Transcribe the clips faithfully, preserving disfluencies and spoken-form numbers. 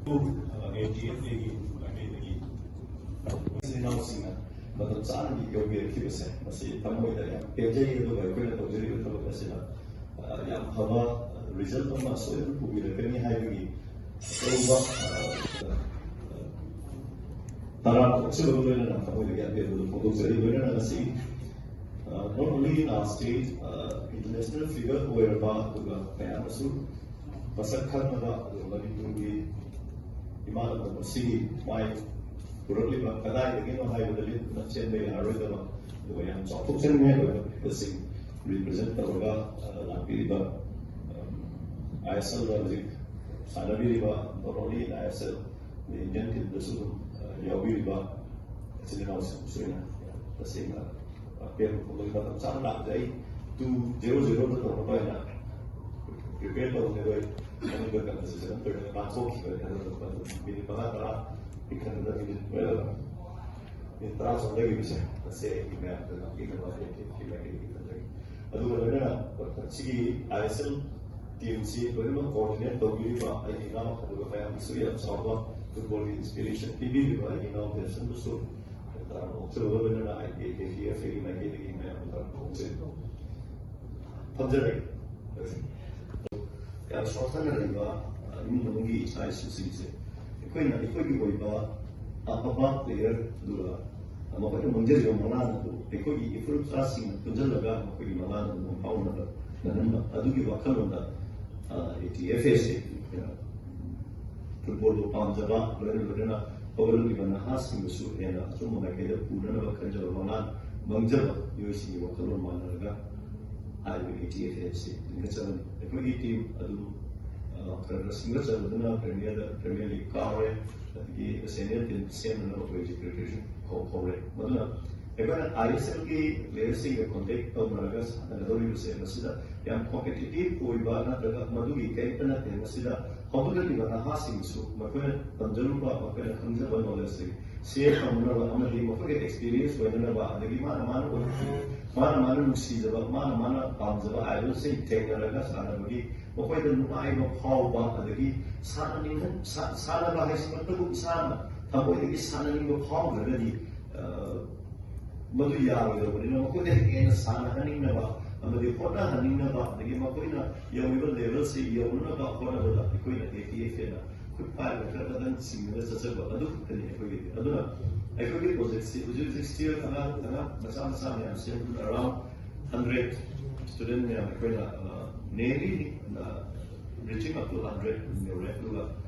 And T F ꯑꯦꯒꯤ ꯃꯥꯏꯀꯩꯗꯒꯤ ꯏꯆꯤꯜ ꯏꯅꯥꯎꯁꯤꯡꯅ ꯃꯇꯝ ꯆꯥꯅ ꯌꯧꯕꯤꯔꯛꯈꯤꯕꯁꯦ, ꯃꯁꯤ ꯊꯃꯣꯏꯗ ꯌꯥꯝ ꯄꯦꯟꯖꯩ꯫ ꯑꯗꯨꯒ ꯑꯩꯈꯣꯏꯅ ꯇꯧꯖꯔꯤꯕ ꯊꯕꯛ ꯑꯁꯤꯅ, ꯑ, ꯌꯥꯝ ꯐꯕ ꯔꯤꯖꯜ ꯑꯃ ꯁꯣꯏꯗꯅ ꯄꯨꯕꯤꯔꯛꯀꯅꯤ ꯍꯥꯏꯕꯒꯤ ꯑꯆꯧꯕ, ꯑ, ꯇꯔꯥꯝꯅ ꯑꯣꯛꯆꯕꯒ ꯂꯣꯏꯅꯅ ꯊꯃꯣꯏꯗꯒꯤ ꯑꯄꯦꯟꯕꯗꯨ ꯐꯣꯡꯗꯣꯛꯆꯔꯤ꯫ ꯂꯣꯏꯅꯅ ꯉꯁꯤ, ꯑ, not only in our state, ꯑ, international figure ꯑꯣꯏꯔꯕ ꯑꯗꯨꯒ ꯃꯌꯥꯝꯅꯁꯨ ꯃꯁꯛ ꯈꯪꯅꯕ, ꯑꯗꯨꯒ ꯃꯅꯤꯄꯨꯔꯒꯤ ꯏꯃꯥ ꯂꯝꯗꯝ ꯑꯁꯤꯒꯤ ꯃꯥꯏ ꯄꯨꯔꯛꯂꯤꯕ ꯀꯗꯥꯏꯗꯒꯤꯅꯣ ꯍꯥꯏꯕꯗ ꯂꯤꯠꯇꯨꯅ ꯆꯦꯟꯕ ꯌꯥꯔꯔꯣꯏꯗꯕ, ꯑꯗꯨꯒ ꯌꯥꯝ ꯆꯥꯎꯊꯣꯛꯆꯅꯤꯡꯉꯥꯏ ꯑꯣꯏꯕ ꯐꯤꯒꯔꯁꯤꯡ ꯔꯤꯄ꯭ꯔꯖꯦꯟ ꯇꯧꯔꯒ, ꯑ, ꯂꯥꯛꯄꯤꯔꯤꯕ, ꯑ, ꯑꯥꯏ ꯑꯦꯁ ꯑꯦꯜꯗ ꯍꯧꯖꯤꯛ ꯁꯥꯟꯅꯕꯤꯔꯤꯕ, not only in I S L, Indian teamꯗꯁꯨ ꯑꯗꯨꯝ, ꯑ, ꯌꯥꯎꯕꯤꯔꯤꯕ ꯏꯆꯤꯜ ꯏꯅꯥꯎꯁꯤꯡꯕꯨꯁꯨ ꯑꯩꯅ ꯇꯁꯦꯡꯅ ꯑꯄꯦꯟꯕ ꯐꯣꯡꯗꯣꯛꯏ꯫ ꯃꯇꯝ ꯆꯥꯅ ꯂꯥꯛꯄꯗ ꯑꯩ two zero zeroꯗ ꯇꯧꯅꯕ ꯍꯥꯏꯅ ꯄ꯭ꯔꯤꯄꯦꯌꯔ ꯇꯧꯅꯦꯕ꯫ ꯑꯩ ꯃꯅꯨꯡꯗ ꯀꯟꯚꯔꯁꯦꯁꯟ ꯑꯃ ꯇꯧꯔꯒ ꯂꯥꯟꯊꯣꯛꯈꯤꯕꯅꯦ꯫ ꯑꯗꯨꯅ ꯃꯤꯅꯤꯠ ꯃꯉꯥ ꯇꯔꯥ ꯄꯤꯛꯊꯟꯕꯗ ꯃꯤꯅꯤꯠ, ꯑ, ꯃꯤꯅꯤꯠ ꯇꯔꯥ ꯆꯪꯗꯈꯤꯕꯁꯦ, ꯃꯁꯤ ꯑꯩꯒꯤ ꯃꯌꯥꯝꯗ ꯉꯥꯛꯄꯤꯅꯕ ꯑꯩ ꯐꯤꯗꯕꯦꯛ ꯈꯤꯇꯪ ꯂꯩ꯫ ꯑꯗꯨꯒ ꯂꯣꯏꯅꯅ ꯁꯤꯒꯤ ꯑꯥꯏ ꯑꯦꯁ ꯑꯦꯜ ꯇꯤꯝꯁꯤ ꯂꯣꯏꯅꯃꯛ ꯀꯣꯑꯣꯔꯗꯤꯅꯦꯠ ꯇꯧꯕꯤꯔꯤꯕ ꯑꯩꯒꯤ ꯏꯅꯥꯎ, ꯑꯗꯨꯒ ꯃꯌꯥꯝꯒꯤꯁꯨ ꯌꯥꯝ ꯆꯥꯎꯕ ꯐꯨꯠꯕꯣꯜꯒꯤ ꯏꯟꯁꯄꯤꯔꯦꯁꯟ ꯄꯤꯕꯤꯔꯤꯕ ꯑꯩꯒꯤ ꯏꯅꯥꯎ ꯗꯦꯁꯟꯕꯨꯁꯨ ꯇꯔꯥꯝꯅ ꯑꯣꯛꯆꯕꯒ ꯂꯣꯏꯅꯅ ꯑꯩꯒꯤ ꯑꯦ ꯀꯦ ꯗꯤ ꯑꯦꯐ ꯑꯦꯒꯤ ꯃꯥꯏꯀꯩꯗꯒꯤ ꯃꯌꯥꯝꯕꯨ ꯇꯔꯥꯝꯅ ꯑꯣꯛꯆꯔꯤ꯫ ꯊꯝꯖꯔꯒꯦ꯫ ꯌꯥꯝ ꯁꯣꯠꯊꯅ ꯂꯩꯕ, ꯑ, ꯏꯃꯨꯡ ꯃꯅꯨꯡꯒꯤ ꯏꯆꯥ ꯏꯁꯨꯁꯤꯡꯁꯦ ꯑꯩꯈꯣꯏꯅ ꯑꯩꯈꯣꯏꯒꯤ ꯑꯣꯏꯕ ꯑꯐꯕ ꯄ꯭ꯂꯦꯌꯔ, ꯑꯗꯨꯒ ꯃꯈꯣꯏꯅ ꯃꯥꯡꯖꯔꯤꯕ ꯃꯪꯂꯥꯟ ꯑꯗꯨ ꯑꯩꯈꯣꯏꯒꯤ ꯏꯐꯨꯔꯨꯞ ꯏꯆꯥꯁꯤꯡꯅ ꯄꯨꯟꯁꯤꯜꯂꯒ ꯃꯈꯣꯏꯒꯤ ꯃꯪꯂꯥꯟ ꯑꯗꯨ ꯃꯪꯐꯥꯎꯅꯕ ꯉꯝꯍꯟꯕ ꯑꯗꯨꯒꯤ ꯋꯥꯈꯜꯂꯣꯟꯗ, ꯑ, ꯑꯦ ꯇꯤ ꯑꯦꯐ ꯑꯦꯁꯦ, ꯑ, ꯐꯨꯠꯕꯣꯜꯕꯨ ꯄꯥꯝꯖꯕ, ꯂꯣꯏꯅ ꯂꯣꯏꯅꯅ ꯍꯧꯒꯠꯂꯛꯂꯤꯕ ꯅꯍꯥꯁꯤꯡꯕꯨꯁꯨ ꯍꯦꯟꯅ ꯑꯆꯨꯝꯕ ꯃꯥꯏꯀꯩꯗ ꯄꯨꯅꯅꯕ ꯈꯟꯖꯕ ꯃꯪꯂꯥꯟ ꯃꯥꯡꯖꯕ ꯃꯤꯑꯣꯏꯁꯤꯡꯒꯤ ꯋꯥꯈꯜꯂꯣꯟ ꯃꯥꯟꯅꯔꯒ ꯍꯥꯏꯔꯤꯕ ꯑꯦ ꯇꯤ ꯑꯦꯐ ꯑꯦꯁꯦ ꯂꯤꯡꯈꯠꯆꯕꯅꯤ꯫ ꯑꯩꯈꯣꯏꯒꯤ ꯇꯤꯝ ꯑꯗꯨ, ꯑ, ꯈꯔ ꯈꯔ ꯁꯤꯡꯒꯠꯆꯕꯗꯨꯅ ꯄ꯭ꯔꯤꯃꯤꯌꯔꯗ, ꯄ꯭ꯔꯤꯃꯤꯌꯔ ꯂꯤꯒ ꯀꯥꯎꯔꯦ, ꯑꯗꯒꯤ ꯁꯦꯅꯤꯌꯔ ꯇꯤꯝ ꯁꯦꯝꯅꯅꯕ ꯑꯩꯈꯣꯏ ꯍꯧꯖꯤꯛ ꯄ꯭ꯔꯤꯄꯦꯔꯦꯁꯟ ꯍꯧ-, ꯍꯧꯔꯦ꯫ ꯃꯗꯨꯅ ꯑꯩꯈꯣꯏꯅ ꯑꯥꯏ ꯑꯦꯁ ꯑꯦꯜꯒꯤ ꯄ꯭ꯂꯦꯌꯔꯁꯤꯡꯒ ꯀꯣꯟꯇꯦꯛ ꯇꯧꯅꯔꯒ ꯁꯥꯟꯅꯒꯗꯧꯔꯤꯕꯁꯦ, ꯃꯁꯤꯗ ꯌꯥꯝ ꯀꯣꯝꯄꯤꯇꯤꯇꯤꯚ ꯑꯣꯏꯕ ꯅꯠꯇ꯭ꯔꯒ ꯃꯗꯨꯒꯤ ꯀꯔꯤꯝꯇ ꯅꯠꯇꯦ꯫ ꯃꯁꯤꯗ ꯍꯧꯒꯠꯂꯛꯂꯤꯕ ꯅꯍꯥꯁꯤꯡꯁꯨ ꯃꯈꯣꯏꯅ ꯇꯝꯖꯔꯨꯕ, ꯃꯈꯣꯏꯅ ꯈꯪꯖꯕ ꯅꯣꯂꯦꯖꯁꯤꯡ ꯁꯤꯌꯔ ꯇꯧꯅꯅꯕ ꯑꯃꯗꯤ ꯃꯈꯣꯏꯒ ꯑꯦꯛꯁꯄꯤꯔꯤꯌꯦꯟꯁ ꯑꯣꯏꯅꯅꯕ, ꯑꯗꯒꯤ ꯃꯥꯅ ꯃꯥꯅ ꯑꯣꯏꯔꯛꯈꯤꯕ, ꯃꯥꯅ ꯃꯥꯅ ꯅꯨꯡꯁꯤꯖꯕ, ꯃꯥꯅ ꯃꯥꯅ ꯄꯥꯝꯖꯕ ꯑꯥꯏꯗꯣꯜꯁꯤꯡ ꯊꯦꯡꯅꯔꯒ ꯁꯥꯟꯅꯕꯒꯤ ꯃꯈꯣꯏꯗ ꯅꯨꯡꯉꯥꯏꯕ ꯐꯥꯎꯕ, ꯑꯗꯒꯤ ꯁꯥꯟꯅꯅꯤꯡ-, ꯁꯥ-, ꯁꯥꯟꯅꯕ ꯍꯥꯏꯁꯤꯃꯛꯇꯕꯨ ꯏꯁꯥꯅ ꯊꯃꯣꯏꯗꯒꯤ ꯁꯥꯟꯅꯅꯤꯡꯕ ꯐꯥꯎꯗ꯭ꯔꯒꯗꯤ, ꯑ, ꯃꯗꯨ ꯌꯥꯔꯣꯏꯗꯧꯕꯅꯤꯅ, ꯃꯈꯣꯏꯗ ꯍꯦꯟꯅ ꯁꯥꯟꯅꯍꯟꯅꯤꯡꯅꯕ ꯑꯃꯗꯤ ꯍꯣꯠꯅꯍꯟꯅꯤꯡꯅꯕ, ꯑꯗꯒꯤ ꯃꯈꯣꯏꯅ ꯌꯧꯔꯤꯕ ꯂꯦꯚꯦꯜꯁꯤ ꯌꯧꯅꯅꯕ ꯍꯣꯠꯅꯕꯗ ꯑꯩꯈꯣꯏꯅ ꯑꯦ ꯇꯤ ꯑꯦꯐ ꯑꯦꯅ ꯈꯨꯠ ꯄꯥꯏꯔꯒ ꯈꯔ ꯈꯔꯗꯪ ꯆꯤꯡꯉꯒ ꯆꯠꯆꯕ ꯑꯗꯨ ꯈꯛꯇꯅꯤ ꯑꯩꯈꯣꯏꯒꯤꯗꯤ꯫ ꯑꯗꯨꯅ ꯑꯩꯈꯣꯏꯒꯤ ꯄ꯭ꯔꯣꯖꯦꯛꯁꯤ ꯍꯧꯖꯤꯛ ꯍꯧꯖꯤꯛ ꯁ꯭ꯇꯤꯜ ꯑꯉꯥꯡ, ꯑꯉꯥꯡ ꯃꯆꯥ ꯃꯆꯥ ꯃꯌꯥꯝꯁꯦ ꯑꯔꯥꯎꯟ ꯍꯟꯗ꯭ꯔꯦꯠ ꯁ꯭ꯇꯨꯗꯦꯟ ꯃꯌꯥꯝ ꯑꯩꯈꯣꯏꯅ, ꯑ, ꯅꯦꯂꯤ, ꯑ, reaching up to hundred ꯌꯧꯔꯦ꯫ ꯑꯗꯨꯒ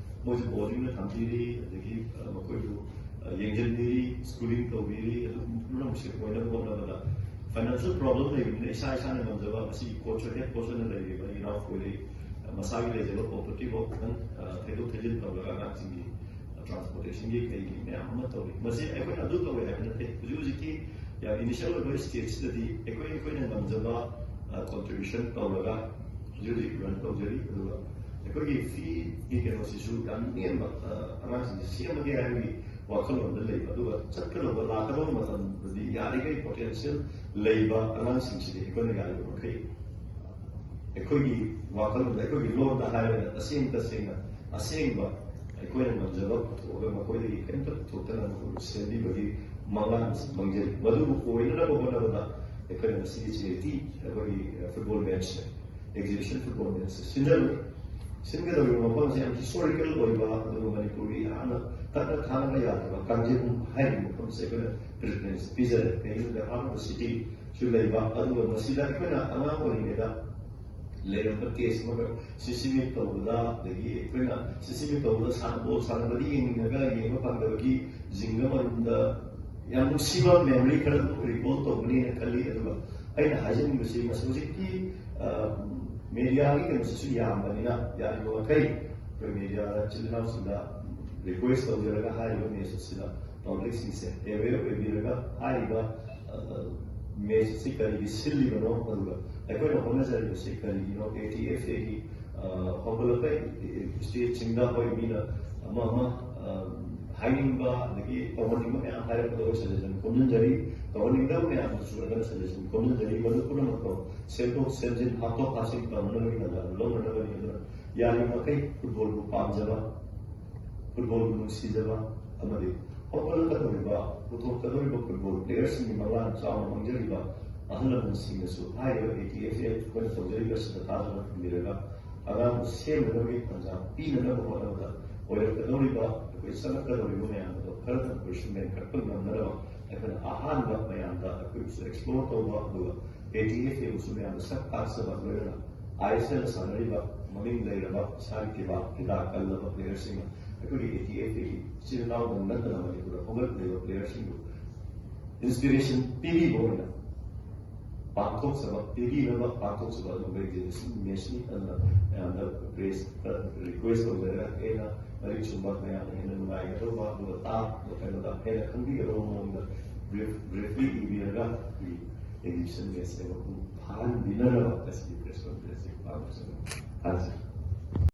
ꯃꯣꯏꯁꯨ ꯕꯣꯔꯗꯤꯡꯗ ꯊꯝꯕꯤꯔꯤ, ꯑꯗꯒꯤ, ꯑ, ꯃꯈꯣꯏꯕꯨ, ꯑ, ꯌꯦꯡꯁꯤꯟꯕꯤꯔꯤ, ꯁ꯭ꯀꯨꯂꯤꯡ ꯇꯧꯕꯤꯔꯤ꯫ ꯑꯗꯨ ꯄꯨꯝꯅꯃꯛꯁꯦ ꯑꯣꯏꯅꯕ ꯍꯣꯠꯅꯕꯗ ꯐꯥꯏꯅꯥꯟꯁꯤꯌꯦꯜ ꯄ꯭ꯔꯣꯕ꯭ꯂꯦꯝ ꯂꯩꯕꯅꯤꯅ ꯏꯁꯥ ꯏꯁꯥꯅ ꯉꯝꯖꯕ, ꯃꯁꯤꯒꯤ ꯀꯣꯔꯠꯁꯨ ꯍꯦꯗ ꯀꯣꯔꯠꯁꯨꯅ ꯂꯩꯔꯤꯕ ꯏꯅꯥꯎ ꯀꯣꯏꯔꯤ, ꯃꯁꯥꯒꯤ ꯂꯩꯖꯕ ꯄ꯭ꯔꯣꯄꯔꯇꯤ ꯐꯥꯎ ꯈꯤꯇꯪ, ꯑ, ꯊꯩꯗꯣꯛ ꯊꯩꯖꯤꯟ ꯇꯧꯔꯒ ꯑꯉꯥꯡꯁꯤꯡꯒꯤ ꯇ꯭ꯔꯥꯟꯁꯄꯣꯔꯇꯦꯁꯟꯒꯤ ꯀꯩꯒꯤ ꯃꯌꯥꯝ ꯑꯃ ꯇꯧꯔꯤ꯫ ꯃꯁꯤ ꯑꯩꯈꯣꯏꯅ ꯑꯗꯨ ꯇꯧꯔꯦ ꯍꯥꯏꯕ ꯅꯠꯇꯦ꯫ ꯍꯧꯖꯤꯛ ꯍꯧꯖꯤꯛꯀꯤ ꯌꯥꯝ ꯏꯅꯤꯁꯤꯌꯦꯜ ꯑꯣꯏꯕ ꯁ꯭ꯇꯦꯖꯁꯤꯗꯗꯤ ꯑꯩꯈꯣꯏ ꯑꯩꯈꯣꯏꯅ ꯉꯝꯖꯕ, ꯑ, ꯀꯣꯟꯇ꯭ꯔꯤꯕ꯭ꯌꯨꯁꯟ ꯇꯧꯔꯒ ꯍꯧꯖꯤꯛ ꯍꯧꯖꯤꯛ ꯔꯟ ꯇꯧꯖꯔꯤ꯫ ꯑꯗꯨꯒ ꯑꯩꯈꯣꯏꯒꯤ ꯐꯤꯒꯤ ꯀꯩꯅꯣꯁꯤꯁꯨ ꯌꯥꯝ ꯅꯦꯝꯕ, ꯑ, ꯑꯉꯥꯡꯁꯤꯡꯁꯦ ꯁꯦꯝꯃꯒꯦ ꯍꯥꯏꯕꯒꯤ ꯋꯥꯈꯜꯂꯣꯟꯗ ꯂꯩꯕ꯫ ꯑꯗꯨꯒ ꯆꯠꯀꯗꯧꯕ, ꯂꯥꯛꯀꯗꯧꯕ ꯃꯇꯝꯗꯗꯤ ꯌꯥꯔꯤꯈꯩ ꯄꯣꯇꯦꯟꯁꯤꯌꯦꯜ ꯂꯩꯕ ꯑꯉꯥꯡꯁꯤꯡꯁꯤꯗꯤ ꯑꯩꯈꯣꯏꯅ ꯌꯥꯔꯤꯕ ꯃꯈꯩ ꯑꯩꯈꯣꯏꯒꯤ ꯋꯥꯈꯜꯂꯣꯟꯗ, ꯑꯩꯈꯣꯏꯒꯤ ꯂꯣꯟꯗ ꯍꯥꯏꯔꯒꯅ ꯇꯁꯦꯡ ꯇꯁꯦꯡꯅ ꯑꯁꯦꯡꯕ ꯑꯩꯈꯣꯏꯅ ꯉꯝꯖꯕ ꯄꯨꯊꯣꯛꯑꯒ ꯃꯈꯣꯏꯗꯒꯤ ꯀꯔꯤꯝꯇ ꯄꯨꯊꯣꯛꯇꯅ ꯃꯈꯣꯏꯕꯨ ꯁꯦꯝꯕꯤꯕꯒꯤ ꯃꯪꯂꯥꯟ ꯃꯪꯖꯔꯤ꯫ ꯃꯗꯨꯕꯨ ꯑꯣꯏꯅꯅꯕ ꯍꯣꯠꯅꯕꯗ ꯑꯩꯈꯣꯏꯅ ꯉꯁꯤꯒꯤ ꯆꯦꯔꯤꯇꯤ ꯑꯩꯈꯣꯏꯒꯤ ꯐꯨꯠꯕꯣꯜ ꯃꯦꯠꯆꯁꯦ, ꯑꯦꯛꯖꯤꯕꯤꯁꯟ ꯐꯨꯠꯕꯣꯜ ꯃꯦꯠꯆꯁꯦ ꯁꯤꯟꯖꯔꯨꯏ꯫ ꯁꯤꯟꯒꯗꯧꯔꯤꯕ ꯃꯐꯝꯁꯦ ꯌꯥꯝ ꯍꯤꯁꯇꯣꯔꯤꯀꯦꯜ ꯑꯣꯏꯕ, ꯑꯗꯨꯒ ꯃꯅꯤꯄꯨꯔꯒꯤ ꯌꯥꯝꯅ ꯇꯠꯅ ꯊꯥꯅꯕ ꯌꯥꯗꯕ ꯀꯥꯡꯖꯩꯕꯨꯡ ꯍꯥꯏꯔꯤꯕ ꯃꯐꯝꯁꯦ ꯑꯩꯈꯣꯏꯅ ꯄ꯭ꯔꯤꯐꯔꯦꯟꯁ ꯄꯤꯖꯔꯦ꯫ ꯀꯩꯒꯤꯅꯣꯗ ꯍꯥꯔꯠ ꯑꯣꯐ ꯗ ꯁꯤꯇꯤꯁꯨ ꯂꯩꯕ, ꯑꯗꯨꯒ ꯃꯁꯤꯗ ꯑꯩꯈꯣꯏꯅ ꯑꯉꯥꯡ ꯑꯣꯏꯔꯤꯉꯩꯗ ꯂꯩꯔꯝꯕ ꯀꯦꯁ ꯑꯃꯈꯛ ꯁꯤꯁꯤꯃꯤꯛ ꯇꯧꯕꯗ, ꯑꯗꯒꯤ ꯑꯩꯈꯣꯏꯅ ꯁꯤꯁꯤꯃꯤꯛ ꯇꯧꯕꯗ ꯁꯥꯟꯅ-, ꯕꯣꯜ ꯁꯥꯟꯅꯕꯗꯤ ꯌꯦꯡꯅꯤꯡꯉꯒ ꯌꯦꯡꯕ ꯐꯪꯗꯕꯒꯤ ꯖꯤꯡꯒ ꯃꯅꯨꯡꯗ ꯌꯥꯝ ꯅꯨꯡꯁꯤꯕ ꯃꯦꯃꯣꯔꯤ ꯈꯔ ꯑꯗꯨꯝ ꯔꯤꯀꯣꯜ ꯇꯧꯒꯅꯤꯅ ꯈꯜꯂꯤ꯫ ꯑꯗꯨꯒ ꯑꯩꯅ ꯍꯥꯏꯖꯅꯤꯡꯕꯁꯤ ꯃꯁꯤ ꯍꯧꯖꯤꯛꯇꯤ, ꯑ, ꯃꯦꯗꯤꯌꯥꯒꯤ ꯀꯩꯅꯣꯁꯤꯁꯨ ꯌꯥꯝꯕꯅꯤꯅ ꯌꯥꯔꯤꯕ ꯃꯈꯩ ꯑꯩꯈꯣꯏ ꯃꯦꯗꯤꯌꯥꯗ ꯏꯆꯤꯜ ꯏꯅꯥꯎꯁꯤꯡꯗ ꯔꯤꯀ꯭ꯋꯦꯁ ꯇꯧꯖꯔꯒ ꯍꯥꯏꯔꯤꯕ ꯃꯦꯁꯦꯖꯁꯤꯗ ꯄꯕ꯭ꯂꯤꯛꯁꯤꯡꯁꯦ ꯑꯦꯋꯦꯌꯔ ꯑꯣꯏꯕꯤꯔꯒ ꯍꯥꯏꯔꯤꯕ, ꯑ, ꯃꯦꯁ ꯑꯁꯤ ꯀꯔꯤꯒꯤ ꯁꯤꯜꯂꯤꯕꯅꯣ, ꯑꯗꯨꯒ ꯑꯩꯈꯣꯏꯅ ꯍꯣꯠꯅꯖꯔꯤꯕꯁꯤ ꯀꯔꯤꯒꯤꯅꯣ, ꯑꯦ ꯇꯤ ꯑꯦꯐ ꯑꯦꯒꯤ, ꯑ, ꯍꯧꯒꯠꯂꯛꯄ ꯁ꯭ꯇꯦꯠꯁꯤꯡꯗ ꯍꯣꯏ ꯃꯤꯅ ꯑꯃ ꯑꯃ, ꯑ, ꯍꯥꯏꯅꯤꯡꯕ ꯑꯗꯒꯤ ꯇꯧꯍꯟꯅꯤꯡꯕ ꯃꯌꯥꯝ ꯍꯥꯏꯔꯛꯄꯗ ꯑꯩꯈꯣꯏ ꯁꯖꯦꯁꯟ ꯈꯣꯝꯖꯤꯟꯖꯔꯤ꯫ ꯇꯧꯍꯟꯅꯤꯡꯗꯕ ꯃꯌꯥꯝꯗꯨꯁꯨ ꯑꯩꯈꯣꯏꯅ ꯁꯖꯦꯁꯟ ꯈꯣꯝꯖꯤꯟꯖꯔꯤ꯫ ꯃꯗꯨ ꯄꯨꯝꯅꯃꯛꯇꯣ ꯁꯦꯝꯗꯣꯛ ꯁꯦꯝꯖꯤꯟ, ꯍꯥꯞꯇꯣꯛ ꯍꯥꯞꯆꯤꯟ ꯇꯧꯅꯅꯕꯒꯤ ꯇꯥꯟꯖꯥ ꯑꯗꯨ ꯂꯧꯅꯅꯕꯅꯤ꯫ ꯑꯗꯨꯅ ꯌꯥꯔꯤꯕꯃꯈꯩ ꯐꯨꯠꯕꯣꯜꯕꯨ ꯄꯥꯝꯖꯕ, ꯐꯨꯠꯕꯣꯜꯕꯨ ꯅꯨꯡꯁꯤꯖꯕ ꯑꯃꯗꯤ ꯍꯧꯒꯠꯂꯛꯀꯗꯧꯔꯤꯕ, ꯄꯨꯊꯣꯛꯀꯗꯧꯔꯤꯕ ꯐꯨꯠꯕꯣꯜ ꯄ꯭ꯂꯦꯌꯔꯁꯤꯡꯒꯤ ꯃꯪꯂꯥꯟ ꯆꯥꯎꯅ ꯃꯥꯡꯖꯔꯤꯕ ꯑꯍꯜ ꯂꯃꯟꯁꯤꯡꯅꯁꯨ ꯍꯥꯏꯔꯤꯕ ꯑꯦ ꯇꯤ ꯑꯦꯐ ꯑꯦ ꯑꯩꯈꯣꯏꯅ ꯇꯧꯖꯔꯤꯕ ꯑꯁꯤꯗ ꯊꯥꯖꯕ ꯊꯝꯕꯤꯔꯒ ꯑꯉꯥꯡꯕꯨ ꯁꯦꯝꯅꯅꯕꯒꯤ ꯇꯥꯟꯖꯥ ꯄꯤꯅꯅꯕ ꯍꯣꯠꯅꯕꯗ ꯑꯣꯏꯔꯛꯀꯗꯧꯔꯤꯕ, ꯑꯩꯈꯣꯏ ꯆꯪꯂꯛꯀꯗꯧꯔꯤꯕ ꯃꯌꯥꯝ ꯑꯗꯣ ꯈꯔꯗꯪ ꯑꯣꯏꯔꯁꯨ ꯃꯦꯟꯈꯠꯄ ꯉꯝꯅꯅꯕ ꯑꯩꯈꯣꯏꯅ ꯑꯍꯥꯟꯕ ꯃꯌꯥꯝꯗ ꯑꯩꯈꯣꯏꯕꯨꯁꯨ ꯑꯦꯛꯁꯄ꯭ꯂꯣꯔ ꯇꯧꯕ, ꯑꯗꯨꯒ ꯑꯦ ꯇꯤ ꯑꯦꯐ ꯑꯦꯕꯨꯁꯨ ꯃꯌꯥꯝꯗ ꯁꯛ ꯇꯥꯛꯆꯕ, ꯂꯣꯏꯅꯅ ꯑꯥꯏ ꯑꯦꯁ ꯑꯦꯜꯗ ꯁꯥꯟꯅꯔꯤꯕ ꯃꯃꯤꯡ ꯂꯩꯔꯕ ꯏꯁꯥꯒꯤ ꯀꯤꯕꯥ ꯍꯤꯗꯥꯛ ꯀꯜꯂꯕ ꯄ꯭ꯂꯦꯌꯔꯁꯤꯡꯅ ꯑꯩꯈꯣꯏꯒꯤ ꯑꯦ ꯇꯤ ꯑꯦꯐ ꯑꯦꯒꯤ ꯏꯆꯤꯜ ꯏꯅꯥꯎꯗꯪ ꯅꯠꯇꯅ ꯃꯅꯤꯄꯨꯔꯗ ꯍꯧꯒꯠꯂꯛꯂꯤꯕ ꯄ꯭ꯂꯦꯌꯔꯁꯤꯡꯕꯨ ꯏꯟꯁꯄꯤꯔꯦꯁꯟ ꯄꯤꯕꯤꯕ ꯑꯣꯏꯅ ꯄꯥꯡꯊꯣꯛꯆꯕ, ꯄꯤꯕꯤꯅꯕ ꯄꯥꯡꯊꯣꯛꯆꯕ ꯑꯗꯨꯒꯨꯝꯕ ꯑꯦꯛꯖꯤꯕꯤꯁꯟ ꯃꯦꯠꯁꯅꯤ꯫ ꯑꯗꯨꯅ ꯃꯌꯥꯝꯗ ꯄ꯭ꯔꯦꯁꯇ ꯔꯤꯀ꯭ꯋꯦꯁ ꯇꯧꯖꯔꯒ ꯍꯦꯟꯅ ꯃꯔꯤꯛ ꯆꯨꯝꯕ, ꯃꯌꯥꯝꯅ ꯍꯦꯟꯅ ꯅꯨꯡꯉꯥꯏꯒꯗꯧꯕ, ꯑꯗꯨꯒ ꯇꯥꯕ ꯀꯩꯅꯣꯗ ꯍꯦꯟꯅ ꯈꯪꯕꯤꯒꯗꯧꯕ ꯃꯑꯣꯡꯗ ꯕ꯭ꯔꯤꯐ ꯕ꯭ꯔꯤꯐꯂꯤ ꯏꯕꯤꯔꯒ ꯑꯩꯈꯣꯏꯒꯤ ꯑꯦꯛꯖꯤꯕꯤꯁꯟ ꯃꯦꯠꯁꯁꯦ ꯃꯄꯨꯡ ꯐꯥꯍꯟꯕꯤꯅꯅꯕ ꯉꯁꯤꯒꯤ ꯄ꯭ꯔꯦꯁ ꯀꯣꯟꯐꯔꯦꯟꯁꯁꯦ ꯄꯥꯡꯊꯣꯛꯆꯕꯅꯤ꯫ ꯊꯥꯖꯩ꯫